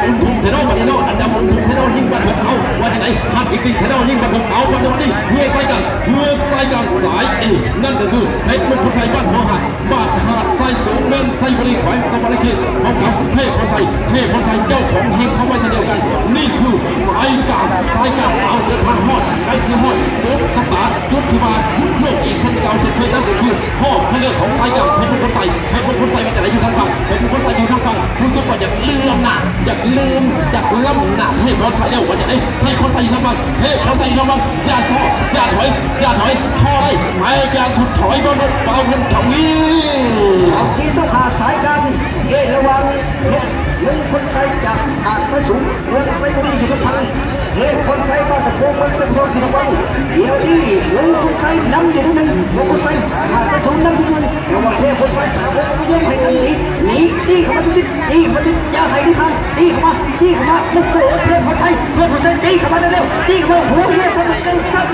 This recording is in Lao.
ບຸນທຸງແທ້ເນາະ ບັດນີ້ເນາະ ອັນດຳບຸນທຸງແທ້ເນາະ ຍິງບາດຫົກເອົາ ວ່າຈັ່ງໃດ ຮັບອີກຕິແທ້ເນາະ ຍິງບາດຫົກເອົາ ວ່າຈັ່ງໃດ ເຮືອງຊາຍກາງ ເຮືອງຊາຍກາງສາຍເອ ນັ້ນກໍຄືເພັດມົງຄຸນໄຊ ບ້ານຫົວຫາດ ບ້ານຫາດຊາຍສູງ ເມືອງໄຊບາລີ ແຂວງສະຫວັນນະເຂດ ຂອງເຮົາ ເທບພອນໄຊ ເທບພອນໄຊ ເຈົ້າຂອງແຮງເຂົ້າໄວ້ເຊັ່ນດຽວກັນ ນີ້ຄືສາຍກາງ ສາຍກາງ ເອົາ ເດີນທາງຮອດ ໃກ້ຊິຮອດຈຸດສະຕາດ ຈຸດທີ່ວ່າບຸກໂລກອີກເຊັ່ນເກົ່າເຊັ່ນເຄີຍ ນັ້ນກໍຄືຮອບຄັດເລືອກຂອງສາຍກາງ ເພດມົງຄຸນໄຊ ເພດມົງຄຸນໄຊວ່າຈັ່ງໃດຢູ່ທາງຝັ່ງ ເພດມົງຄຸນໄຊຢູ່ທາງຝັ່ງ ຮູ້ສຶກວ່າຢາກລືມອຳນາດ ຢາກລືມ ຢາກລ້ຳອຳນາດ ເພດພົນໄຊແລ້ວວ່າຈັ່ງໃດ ເພດພົນໄຊຢູ່ທາງຝັ່ງ ເພດພົນໄຊຢູ່ທາງຝັ່ງ ຢ່າທໍ້ ຢ່າຖອຍ ຢ່າຖອຍ ທໍ້ໄດ້ ແຕ່ຢ່າສຸດຖອຍ ບໍ່ຫຼຸດ ບ່າວເງິນທະວີ ອອກທີສອງ ສາຍກາງ ເຂດລະຫວ່າງ ເພດມົງຄຸນໄຊຈາກຫາດຊາຍສູງ ເມືອງໄຊບາລີຢູ່ທາງຝັ່ງ ເພດພົນໄຊບ້ານຕະໂກ ເມືອງໄຊບາລີຢູ່ທາງຝັ່ງ ດຽວນີ້ມົງຄຸນໄຊນຳຢູ່ໜຶ່ງ ມົງຄຸນໄຊ ຫາດຊາຍສູງນຳຢູ່ໜຶ່ງ ແຕ່ວ່າເພດພົນໄຊ ຫາບົກບໍ່ຍອມໃຫ້ນຳໜີ ໜີ ຕີເຂົ້າມາຕິດໆ ຕີເຂົ້າມາຕິດ ຢ່າໃຫ້ໄດ້ຜ່ານ ຕີເຂົ້າມາ ຕີເຂົ້າມາ ໂອ້ໂຫ ເພດພົນໄຊ ເພດພົນໄຊ ຕີເຂົ້າມາເລັວໆ ຕີເຂົ້າມາ ຫົວເພດພົນໄຊ ສັບ